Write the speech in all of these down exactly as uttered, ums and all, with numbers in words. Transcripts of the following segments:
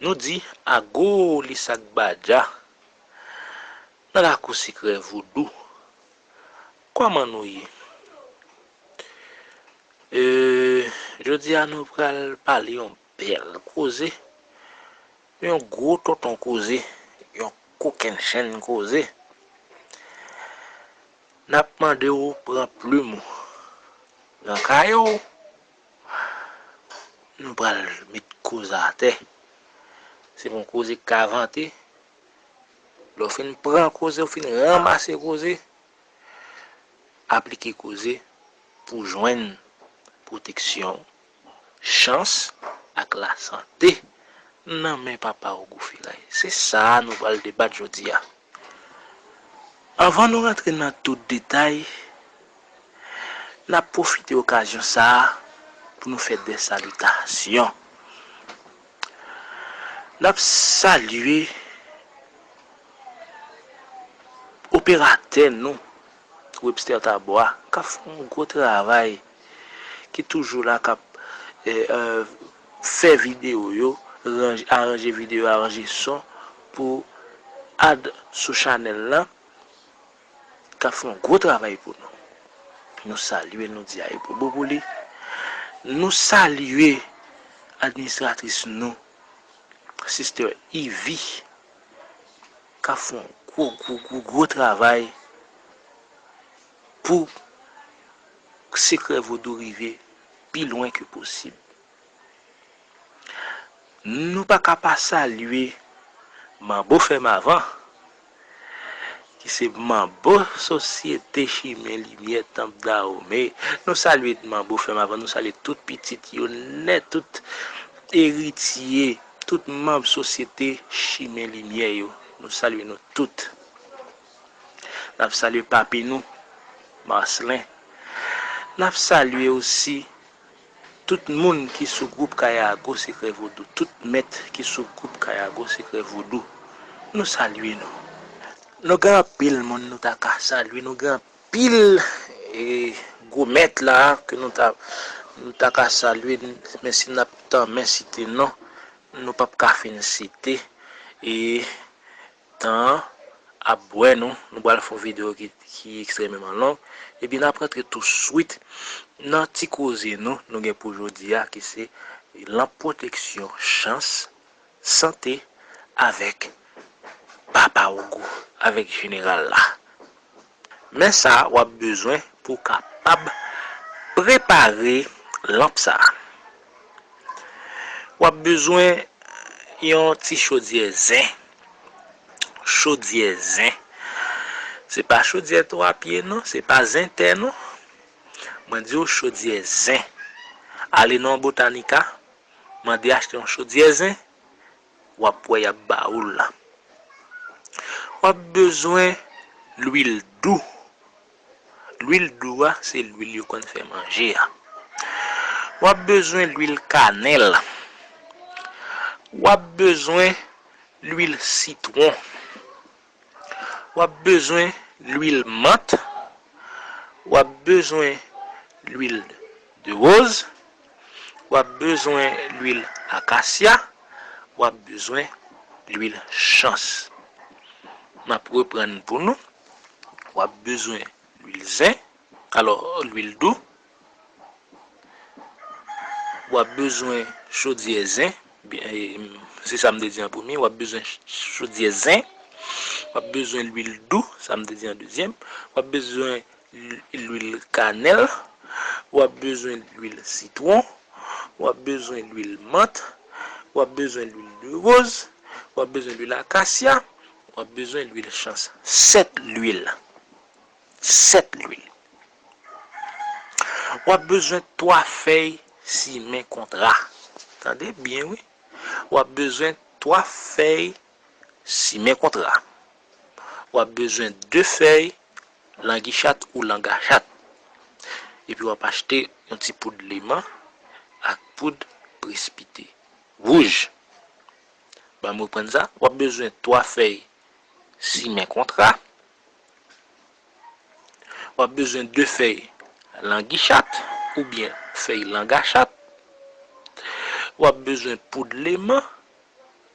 Nou di ago li sak badja nan lakou sekrè vodou. Kòman nou ye? E, jodi a nou pral pale yon bèl koze, yon gwo tonton koze, yon kokennchenn koze. N ap mande w pran plim ou, pran kaye w, nou pral met koze atè. Se pa yon koze k ka vante. Lè w fin pran koze, w fin ranmase koze, aplike koze pou w jwenn pwoteksyon, chans ak lasante nan men Papa Ogou Feray. Se sa a nou pral debat jodi a. Anvan nou rantre nan tout detay, n ap pwofite okazyon sa a pou nou fè de salitasyon. N ap salye operatè nou, Webster Tabwa, k ap fè yon gwo travay, ki toujou la, k ap, eh, eh, fè videyo yo, ranje, aranje videyo, aranje son pou add sou chanèl la, k ap fè yon gwo travay pou nou. Nou salye l, nou di ayibobo pou li. Nou salye administratris nou, Sister Ivy, k ap fè yon gwo, gwo, gwo, gwo travay pou Sekrè Vodou rive pi lwen ke posib. Nou pa ka pa salye Manbo Fè M Avan, ki se manbo Sosyete Chimen Limyè Tanp Dawome. Nou salye Manbo Fè M Avan, nou salye tout pitit yo nèt, tout eritye, tout manm Sosyete Chimen Limyè yo. Nou salye nou tout. N ap salye papi nou, Marcelin. N ap salye osi tout moun ki sou gwoup Kayago Sekrè Vodou, tout mèt ki sou gwoup Kayago Sekrè Vodou, nou salye nou. Nou gen anpil moun nou ta ka salye, nou gen anpil, e, gwo mèt la ke nou ta, nou ta ka salye, men si n ap tanmen site non, nou p ap ka fin site. E, tan an ap bwè nou. Nou pral fè yon videyo ki, ki ekstrèmeman long. Epi n ap rantre touswit nan ti koze nou, nou gen pou jodi a, ki se lan pwoteksyon chans, sante avèk Papa Ogou, avèk jeneral la. Men sa w ap bezwen pou w kapab prepare lanp sa a. W ap bezwen yon ti chodyè zen. Chodyè zen. Se pa chodyè twa pye non, se pa zen tè non. Mwen di w chodyè zen. Ale nan yon Botanica, mande achte yon chodyè zen, w ap wè y ap ba ou l la. W ap bezwen lwil dou. Lwil dou a, se lwil yo konn fè manje a. W ap bezwen lwil kanèl. W ap bezwen lwil sitwon. W ap bezwen lwil mant. W ap bezwen lwil de woz. W ap bezwen lwil akasya. W ap bezwen lwil chans. M ap reprann pou nou. W ap bezwen lwil zen, alò, lwil dou. W ap bezwen chodyè zen, byen, e, se sa m te di an premye, w ap bezwen ch-, chodyè zen, w ap bezwen lwil dou, sa m te di an dezyèm, w ap bezwen l-, lwil kanèl, w ap bezwen lwil sitwon, w ap bezwen lwil mant, w ap bezwen lwil de woz, w ap bezwen lwil akasya, w ap bezwen lwil chans. Sèt lwil. Sèt lwil. W ap bezwen twa fèy simen kontra. Tande byen, wi. W ap bezwen twa fèy simen kontra. W ap bezwen de fèy langichat ou langachat. Epi w ap achte yon ti poud leman ak poud presipite wouj. Ban m reprann sa. W ap bezwen twa fèy simen kontra. W ap bezwen de fèy langichat oubyen fèy langachat. W ap bezwen poud leman.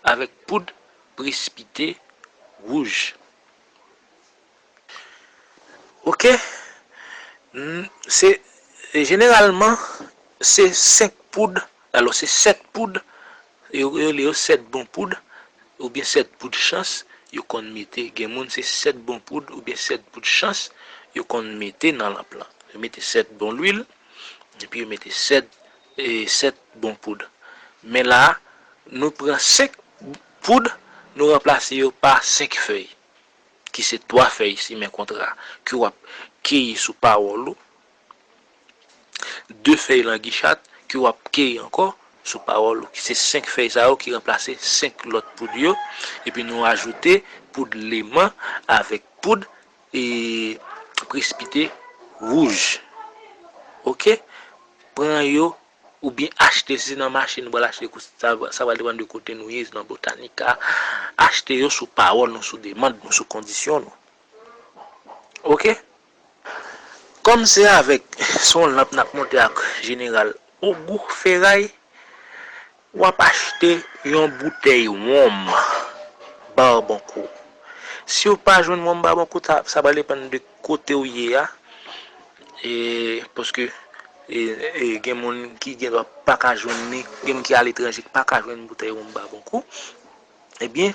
avèk poud presipite wouj. Oke? N- Se, jeneralman, se senk poud, alò, se sèt poud, yo, yo rele yo sèt bon poud, oubyen sèt poud chans, yo konn mete. Gen moun, se sèt bon poud, oubyen sèt poud chans, yo konn mete nan lanp lan. Yo mete sèt bon lwil, epi yo mete sèt, e, sèt bon poud. Men la, nou pran senk poud, nou ranplase yo pa senk fèy, ki se twa fèy simen kontra, ke w ap keyi sou pawòl ou, de fèy langichat, ke w ap keyi ankò sou pawòl ou, ki se senk fèy sa yo ki ranplase senk lòt poud yo, epi nou ajoute poud leman avèk poud, e, presipite wouj. Oke? Pran yo, oubyen achte, si se nan mache nou pral achte, kou- sa, sa pral depann de kote nou ye, nan Botanica. Achte yo sou pawòl nou, sou demann nou, sou kondisyon nou. Oke? Kòm se avèk, se yon lanp n ap monte ak jeneral Ogou Feray, w ap achte yon boutèy wonm Barbancourt. Si w pa jwenn wonm Barbancourt, sa, sa pral depann de kote w ye a. E, paske, e, e, gen moun ki gen dwa pa ka jwenn li, gen moun ki aletranje ki pa ka jwenn boutèy wonm Barbancourt. Ebyen,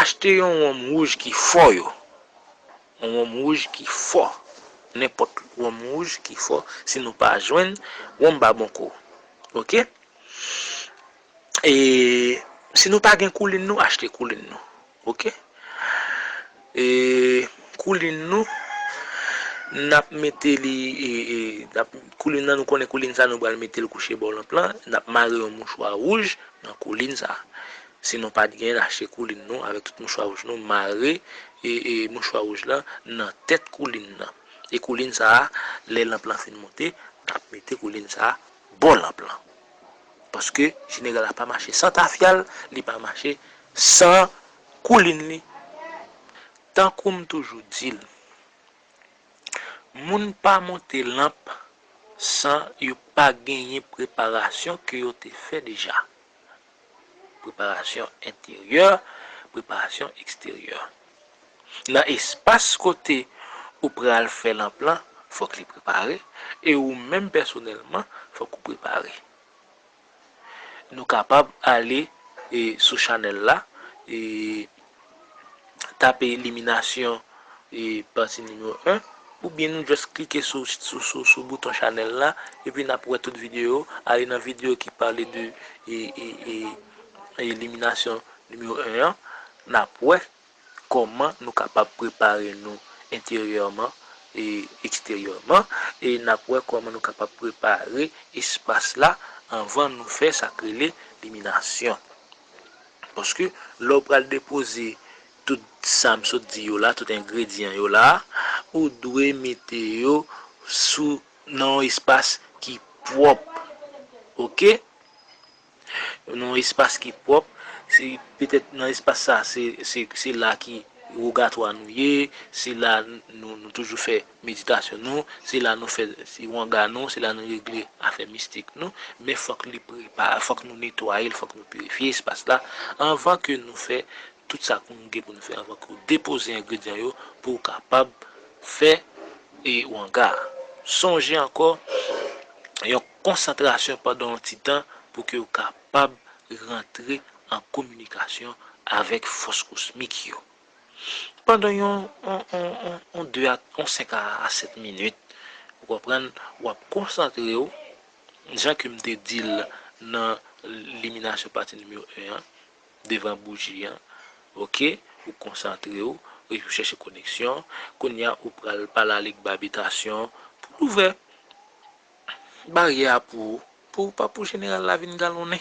achte yon wonm wouj ki fò yo. Yon wonm wouj ki fò. Nenpòt wonm wouj ki fò, si nou pa jwenn wonm Barbancourt. Oke? E si nou pa gen koulin nou, achte koulin nou. Oke? E koulin nou, n ap mete li, e, e, n ap, koulin nan, nou konnen koulin sa, nou pral mete l kouche bò lanp lan, n ap mare yon mouchwa wouj nan koulin sa. Si nou pa t gen, achte koulin nou avèk tout mouchwa wouj nou, mare, e, e, mouchwa wouj lan nan tèt koulin nan. E koulin sa a, lè lanp lan fin monte, n ap mete koulin sa a bò lanp lan. Paske jeneral la pa mache san tafya l, li pa mache san koulin li. Tankou m toujou di l, moun pa monte lanp san yo pa genyen preparasyon ke yo te fè deja. Preparasyon enteryè, preparasyon eksteryè. Nan espas kote ou pral fè lanp lan, fòk li prepare, e ou menm pèsonèlman, fòk ou prepare. Nou kapab ale, e, sou chanèl la, e, tape liminasyon, e, pati nimewo en, oubyen nou just klike sou, sou, sou, sou bouton chanèl la, epi n ap wè tout videyo, ale nan videyo ki pale de, e, e, e, e, liminasyon nimewo en an, n ap wè kòman nou kapab prepare nou enteryèman e eksteryèman, e n ap wè kòman nou kapab prepare espas la anvan nou fè sa k rele liminasyon. Paske lè w pral depoze tout sa m sot di yo la, tout engredyan yo la, ou dwe mete yo sou, nan yon espas ki pwòp. Oke? Nan yon espas ki pwòp, se petèt nan espas sa, se, se, se la ki wogatwa nou ye, se la nou, nou toujou fè meditasyon nou, se la nou fè, se wanga nou, se la nou regle afè mistik nou, men fòk li prepa-, fòk nou netwaye l, fòk nou pirifye espas la, anvan ke nou fè tout sa ke nou gen pou nou fè, anvan ke w depoze engredyan yo pou w kapab fè, e, wanga a. Sonje ankò, yon konsantrasyon pandan yon ti tan pou ke w kapab rantre an kominikasyon avèk fòs kosmik yo. Pandan yon, yon, yon, yon, yon de a, yon senk a, a sèt minit, ou konprann, w ap konsantre w, jan ke m te di l nan liminasyon pati nimewo en an, devan bouji an, oke, ou konsantre w, ou chèche koneksyon. Kounye a, ou pral pale avèk ba abitasyon pou l ouvè baryè a pou ou, pou, pa pou jeneral la vin galonnen.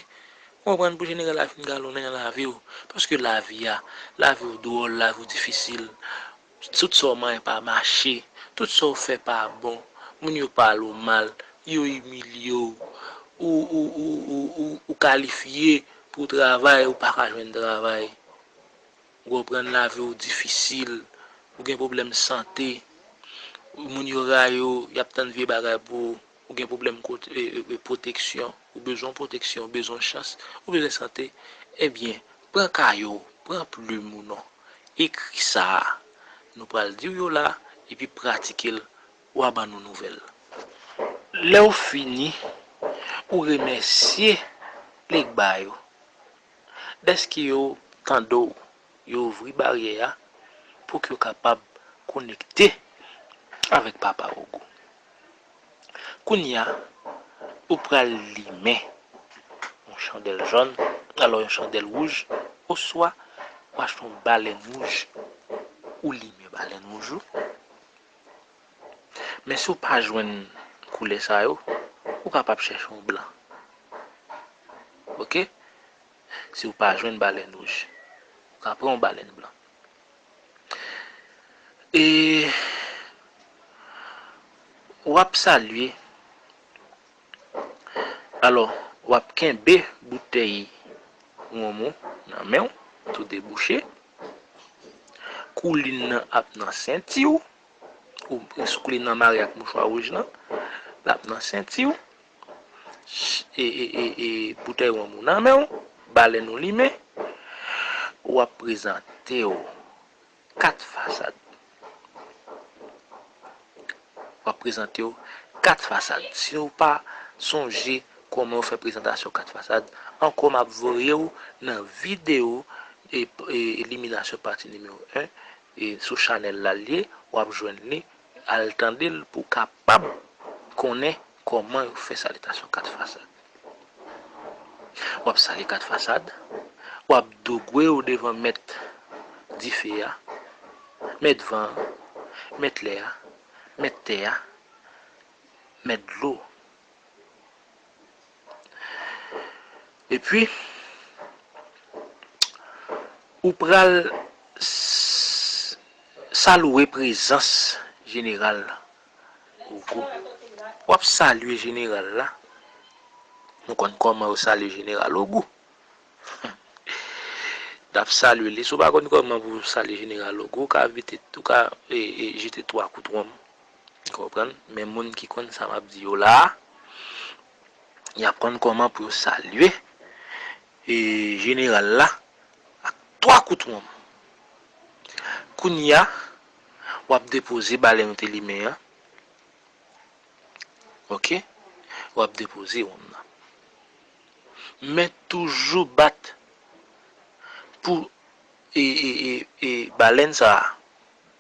Ou konprann, pou jeneral la vin galonnen nan lavi w. Paske lavi a, lavi w dwòl, lavi w difisil. Tout sa w manyen pa mache, tout sa w fè pa bon. Moun yo pale w mal, yo imilye w. Ou, ou, ou, ou, ou, ou kalifye pou w travay, ou pa ka jwenn travay. Ou konprann, lavi w difisil, ou gen pwoblèm sante, moun yo rayi w, y ap tann vye bagay pou ou, ou gen pwoblèm kot-, e, e, e, pwoteksyon, ou bezwen pwoteksyon, ou bezwen chans, ou bezwen sante, ebyen, Pran kaye w, pran plim ou non. Ekri sa a. Nou pral di w yo la, epi pratike l, w a ban nou nouvèl. Lè w fini, ou remèsye Legba yo dèske yo tande w, yo ouvri baryè a pou ke yo kapab konekte avèk Papa Ogou. Kounye a, ou pral limen yon chandèl jòn, alò yon chandèl wouj, oswa w achte yon balèn wouj, ou limen balèn wouj ou. Men si w pa jwenn koulè sa yo, ou kapab chèche yon blan. Oke? Si w pa jwenn balèn wouj, ou ka pran yon balèn blan. E w ap salye. Alò, w ap kenbe boutèy wonm ou nan men w, tou de bouche. Koulin nan ap nan senti w. Ou, ou koulin nan mare ak mouchwa wouj lan. L ap nan senti w. Ch-, e, e, e, e, boutèy wonm ou nan men w. Balèn ou limen. W ap prezante w kat fasad. W ap prezante w kat fasad. Si w pa sonje kòman yo fè prezantasyon kat fasad, ankò m ap voye w nan videyo e, e, iliminasyon pati nimewo en, e sou chanèl la l ye, w ap jwenn li, al tande l pou w kapab konnen kòman yo fè salitasyon kat fasad. W ap salye kat fasad, w ap dogwe w devan mèt dife a, mèt van an, mèt lè a, mèt tè a, mèt dlo. Epi, ou pral s-, salouwe prezans jeneral Ogou. W ap salye jeneral la. Nou konn kòman yo salye jeneral Ogou. N ap salye li. Si w pa konn kòman pou w salye jeneral Ogou, ou ka vite, ou ka, e, e, jete twa kout wonm. Ou konprann? Men moun ki konn sa m ap di yo la a, y ap konn kòman pou yo salye, e, jeneral la ak twa kout wonm. Kounye a, w ap depoze balèn ou te limen an. Oke? W ap depoze wonm nan. Men toujou bat pou, e, e, e, e, balèn sa a.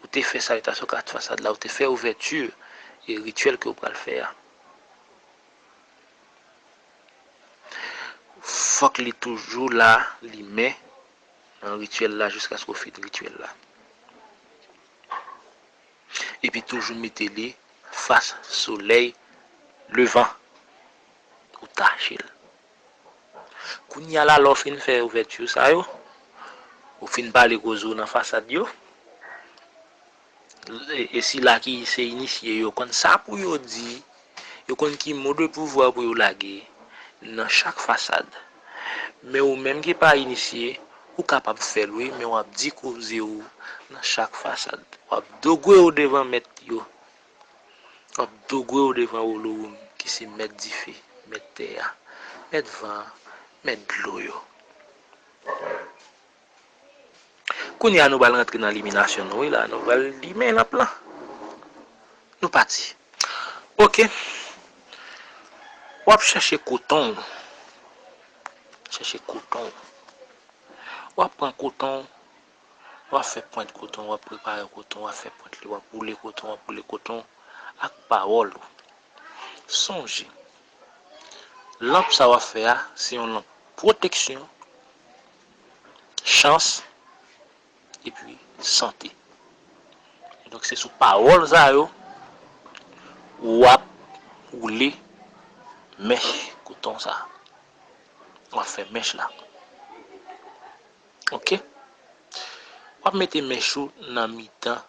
Ou te fè salitasyon kat fasad la, ou te fè ouvèti e rityèl ke w pral fè a. Fòk li toujou la, limen nan rityèl la jiskaske w fin rityèl la. Epi toujou mete li fas solèy levan ou tache l. Kounye a la, lè w fin fè ouvèti sa yo, ou fin pale koze w nan fasad yo, e, e sila ki se inisye yo konn sa pou yo di, yo konn ki mo de pouvwa pou yo lage nan chak fasad. Men ou menm ki pa inisye, ou kapab fè l wi, men w ap di koze w nan chak fasad. W ap dogwe w devan mèt yo. W ap dogwe w devan Olowoum ki se mèt dife, mèt tè a, mèt van an, mèt dlo yo. Kounye a nou pral rantre nan liminasyon nou wi la, nou pral limen lanp lan. Nou pati. Oke. W ap chèche koton w. Chèche koton w. W ap pran koton w. W ap fè pwent koton, w ap prepare koton, w ap fè pwent li, w ap woule koton, w ap woule koton ak pawòl ou. Sonje, lanp sa w ap fè a, se yon lanp pwoteksyon, chans, epi sante. Donk, se sou pawòl sa yo, w ap woule mèch koton sa. W ap fè mèch la. Oke? W ap mete mèch ou nan mitan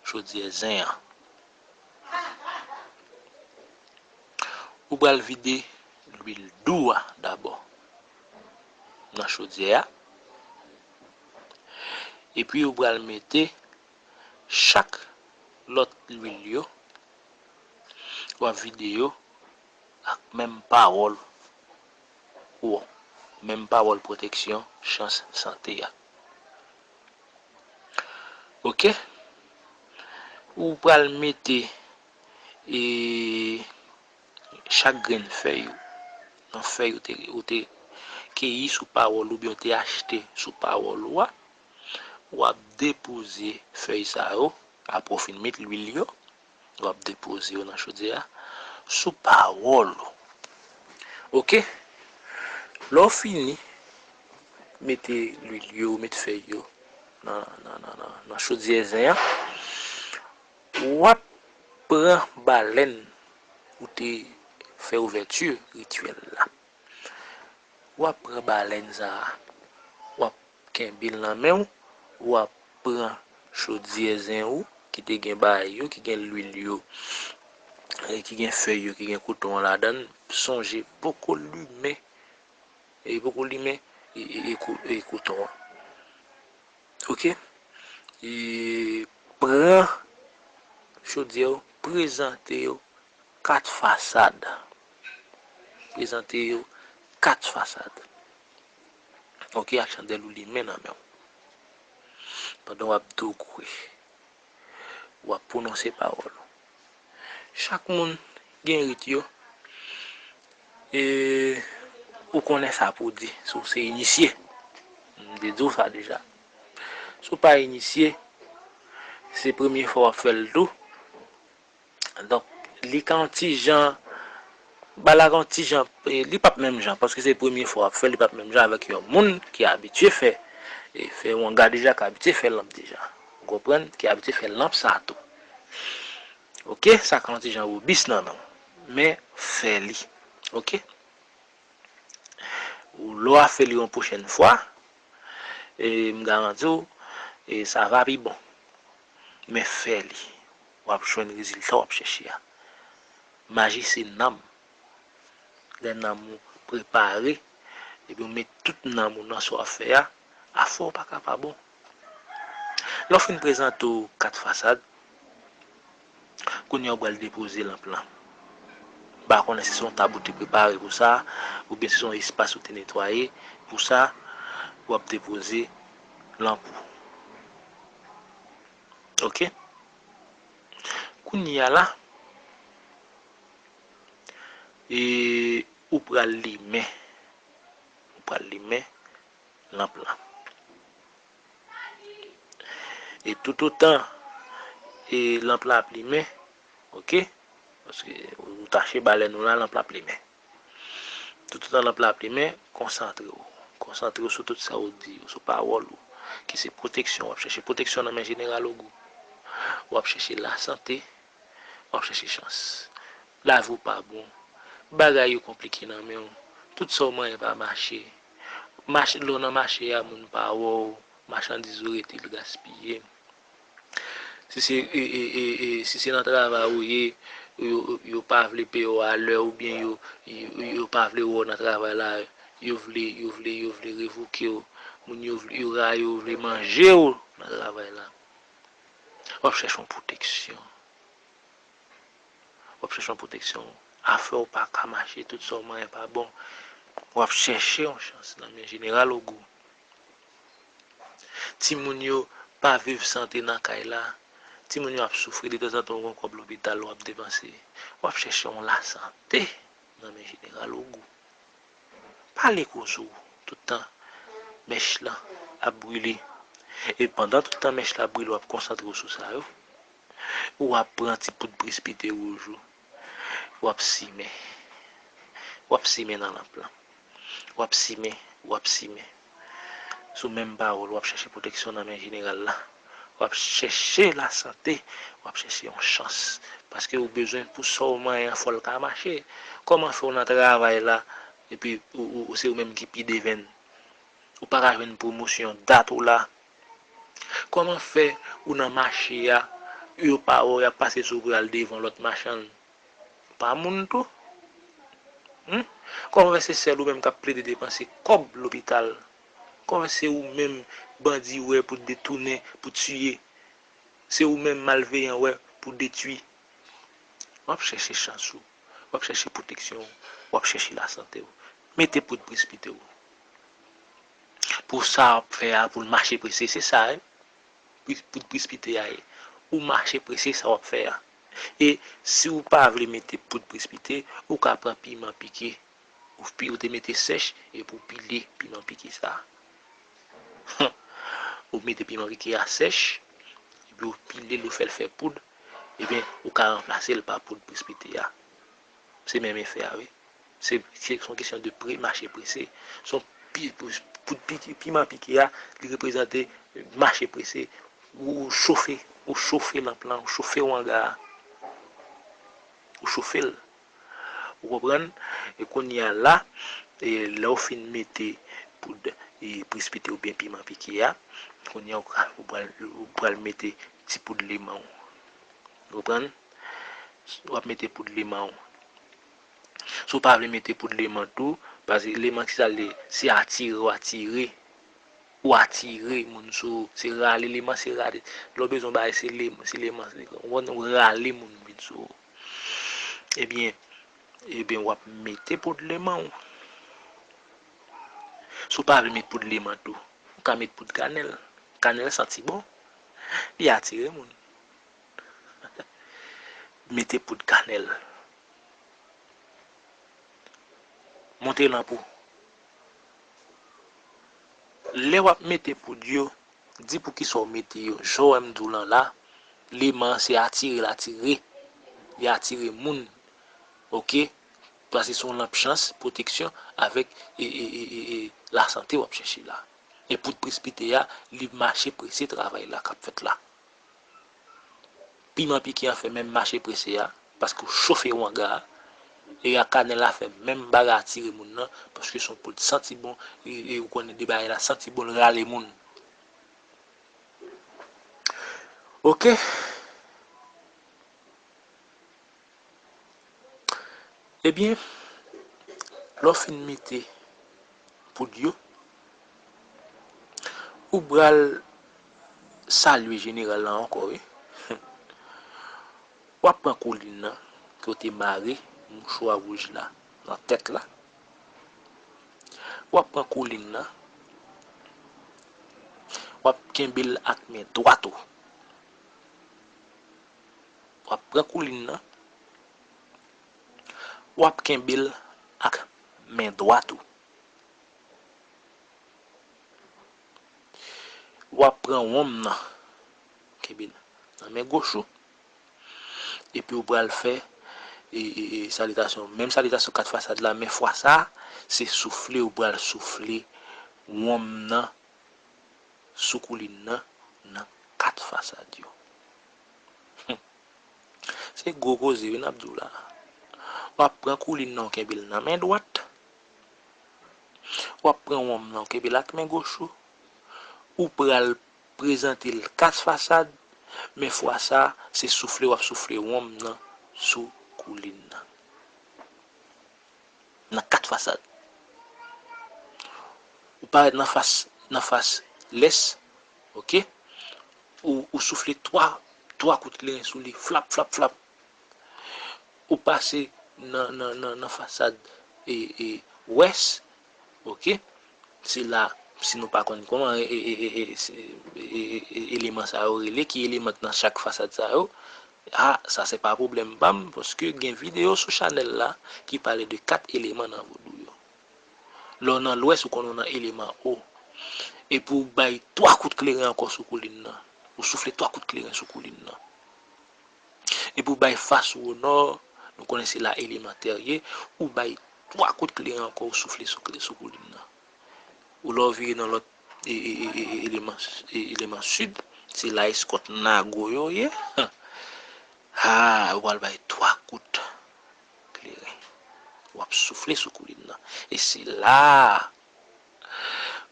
chodyè zen an. Ou pral vide lwil dou a dabò nan chodyè a. Epi ou pral mete chak lòt lwil yo, w ap vide yo ak menm pawòl ou an. menm pawòl pwoteksyon, chans, sante a. Oke? Ou pral mete, e, chak grenn fèy ou, nan fèy ou te, ou te keyi sou pawòl oubyen ou te achte sou pawòl ou a, w ap depoze fèy sa yo, apre w fin met lwil yo, w ap depoze yo nan chodyè a, sou pawòl ou. Oke? Lè w fini, mete lwil yo, mete fèy yo nan, nan, nan, nan, nan chodyè zen an, w ap pran balèn ou te fè ouvèti rityèl la. W ap pran balèn sa a, w ap kenbe l nan men w, w ap pran chodyè zen ou ki te gen bagay yo, ki gen lwil yo, e ki gen fèy yo, ki gen koton an ladan l. Sonje, poko limen, e poko limen e, e, e ko- e koton an. Oke? E pran chodyè yo, prezante yo kat fasad. Prezante yo kat fasad. Oke, ak chandèl ou limen nan men w. Pandan w ap dogwe, w ap pwononse pawòl ou. Chak moun gen rit yo. E ou konnen sa pou w di, si w se inisye. M te di w sa deja. Si w pa inisye, se premye fwa w ap fè l tou. Donk, li ka yon ti jan, bagay la ka yon ti jan, e, li p ap menm jan, paske se premye fwa w ap fè l, li p ap menm jan avèk yon moun ki abitye fè, e, fè wanga deja, ki abitye fè lanp deja. Ou konprann? Ki abitye fè lanp sa tou. Oke? Sa ka yon ti jan wobis nan men w. Men, fè li. Oke? Ou lè w ap fè li yon pwochèn fwa, e m garanti w, e sa va pi bon. Men fè li. W ap jwenn rezilta w ap chèche a. Maji se nanm. Lè nanm ou prepare, epi w met tout nanm ou nan sa w ap fè a, afè w pa ka pa bon. Lè w fin prezante w kat fasad, kounye a w pral depoze lanp lan. M pa konnen si se yon tab ou te prepare pou sa, oubyen si se yon espas ou te netwaye pou sa, w ap depoze lanp ou. Oke? Kounye a la, e ou pral limen. Ou pral limen lanp lan. E toutotan e lanp la ap limen, oke? Paske ou tache balèn ou la, lanp la ap limen. Toutotan lanp la ap limen, konsantre w. Konsantre w sou tout sa w di yo, sou pawòl ou, ki se pwoteksyon. W ap chèche pwoteksyon nan men jeneral Ogou. W ap chèche lasante, w ap chèche chans. Lavi w pa bon. Bagay yo konplike nan men w. Tout sa w manyen pa mache. Mache, lè w nan mache a, moun pa wè w. Machandiz ou rete, l gaspiye. Si se, e, e, e, e, si se nan travay ou ye, yo, yo pa vle peye w a lè oubyen yo, yo, yo pa vle wè w nan travay la, yo vle, yo vle, yo vle revoke w. Moun yo vle, yo rayi w, yo vle manje w nan travay la. W ap chèche yon pwoteksyon. W ap chèche yon pwoteksyon. Afè w pa ka mache, tout sa w manyen pa bon. W ap chèche yon chans nan men jeneral Ogou. Timoun yo pa viv sante nan kay la. Timoun yo ap soufri, detanzantan w gen yon kòb lopital w ap depanse. W ap chèche yon lasante nan men jeneral Ogou. Pale koze w toutan mèch lan ap brile. E pandan tout tan mèch la ap brile, w ap konsantre w sou sa yo. W ap pran ti poud presipite wouj ou. W ap simen. W ap simen nan lanp lan. W ap simen, w ap simen. Sou menm pawòl, w ap chèche pwoteksyon nan men jeneral la. W ap chèche lasante, w ap chèche yon chans. Paske ou bezwen pou sa w manyen an, fò l ka mache. Kòman fè w nan travay la, epi ou, ou, ou se ou menm ki pi devenn? Ou pa ka jwenn pwomosyon, dat ou la. Kòman fè ou nan mache a, yo pa wè w, y ap pase sou ou pou y al devan lòt machann? Pa moun tou? Hmm? Kòman fè se sèl ou menm k ap plede depanse kòb lopital? Kòman fè se ou menm bandi wè pou detounen, pou tiye? Se ou menm malveyan wè pou detwi? W ap chèche chans ou, w ap chèche pwoteksyon ou, w ap chèche lasante w. Mete poud presipite w. pou sa w ap fè a, pou l mache prese. Se sa, wi. Pri- Poud presipite a ye. Ou mache prese sa w ap fè a. E si w pa vle mete poud presipite, ou ka pran piman pike. Ou pi- ou te mete sèch, epi w pile piman pike sa a. Ou mete piman pike a sèch, epi w pile l, ou fè l fè poud, ebyen, ou ka ranplase l pa poud presipite a. Se menm efè a, wi. Se se yon kesyon de pre- mache prese. Se yon pi- pou- pou- pi- piman pike a, li reprezante mache prese. Ou chofe, ou chofe lanp lan, ou chofe wanga a. Ou chofe l. Ou konprann? E kounye a la, e lè w fin mete poud e presipite oubyen piman pike a, kounye a ou ka- ou pral, ou pral mete ti poud leman w. Ou konprann? W ap mete poud leman w. Si w pa vle mete poud leman tou, paske leman ki sa l ye? Se atire w atire. Ou atire moun sou ou. Se rale leman, se rale. Lè w bezwen bagay, se leman, se leman. Ou konprann? Ou rale moun vin sou ou. Ebyen, ebyen, w ap mete poud leman w. Si w pa vle met poud leman tou, ou ka met poud kanèl. Kanèl santi bon. Li atire moun. Mete poud kanèl. Monte lanp ou. Lè w ap mete poud yo, di poukisa w mete yo. Jan w wè m di w lan la, leman an se atire l atire. Li atire moun. Oke? Paske se yon lanp chans, pwoteksyon, avèk e, e, e, e, e lasante w ap chèche la. E poud presipite a, li mache prese travay la k ap fèt la. Piman pike an fè menm mache prese a, paske w chofe wanga a. E a kanèl la fè menm bagay atire moun nan, paske se yon poud santi bon, e, e ou konnen de bagay la santi bon, l rale moun. Oke? Ebyen, lè w fin mete poud yo, ou pral salye jeneral la ankò, wi. W ap pran koulin nan, ke w te mare mouchwa wouj la nan tèt la. W ap pran koulin nan, w ap kenbe l ak men dwat ou. W ap pran koulin nan, w ap kenbe l ak men dwat ou. W ap pran wonm nan, kenbe nan men goch ou, epi w pral fè e, e, e, salitasyon. Menm salitasyon kat fasad la, men fwa sa a, se soufle, ou pral soufle wonm nan sou koulin nan, nan kat fasad yo. Se gwo koze wi n ap di w la. W ap pran koulin nan, w kenbe l nan men dwat. W ap pran wonm nan, w kenbe l ak men goch ou. Ou pral prezante l kat fasad, men fwa sa a, se soufle w ap soufle wonm nan sou koulin nan. Nan kat fasad. Ou parèt nan fas, nan fas lès, oke? Ou, ou soufle twa, twa kout kleren sou li, flap, flap, flap. Ou pase nan, nan, nan, nan fasad e, e, wès, oke? Se la, si nou pa konn kòman e, e, e, e, e, se, e, e, e, eleman sa yo rele, ki eleman k nan chak fasad sa yo, a, sa se pa pwoblèm pa m, paske gen videyo sou chanèl la ki pale de kat eleman nan vodou yo. Lè w nan lwès, ou konn ou nan eleman O. Epi w bay twa kout kleren ankò sou koulin nan. Ou soufle twa kout kleren sou koulin nan. Epi w bay fas ou o nò, nou konnen se la eleman tè ye, ou bay twa kout kleren ankò, ou soufle sou, sou koulin nan. Ou lè w vire nan lòt e, e, e, e, e, eleman, e, eleman sid, se la eskòt nago yo ye. Ha, ou pral bay twa kout kleren. W ap soufle sou koulin nan. E se la a,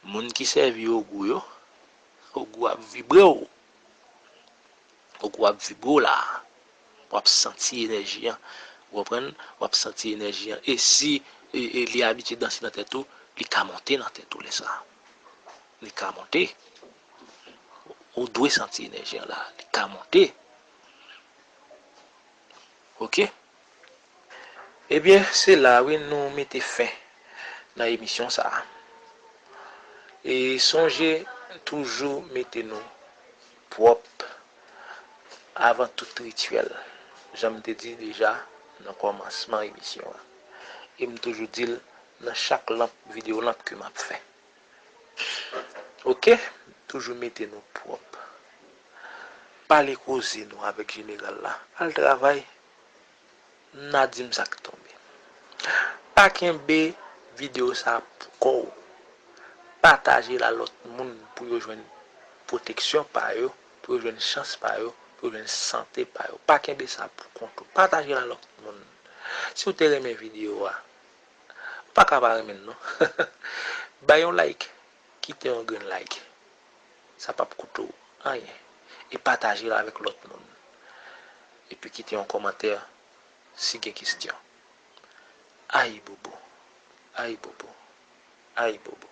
moun ki sèvi ogou yo, ogou ap vibre w. Ogou ap vibre w la. W ap santi enèji an. Ou konprann? W ap santi enèji an. E si e, e, li abitye danse nan tèt ou, li ka monte nan tèt ou lè sa a. Li ka monte. Ou dwe santi enèji an la. Li ka monte. Oke? Ebyen, se la wi nou mete fen nan emisyon sa a. E sonje toujou mete nou pwòp avan tout rityèl, jan m te di deja nan kòmansman emisyon an. E m toujou di l nan chak lanp, videyo lanp ke m ap fè. Oke? Toujou mete nou pwòp. Pale koze nou avèk jeneral la. Al travay. N a di m sa k tonbe. Pa kenbe videyo sa pou kò w. Pataje l a lòt moun pou yo jwenn pwoteksyon pa yo, pou yo jwenn chans pa yo, pou yo jwenn sante pa yo. Pa kenbe sa pou kont ou. Pataje l a lòt moun. Si w te renmen videyo a, ou pa ka pa renmen l non. Bay yon like, kite yon grenn like. Sa p ap koute w anyen. E pataje l avèk lòt moun. Epi kite yon kòmantè si gen kesyon. Ayibobo. Ayibobo. Ayibobo.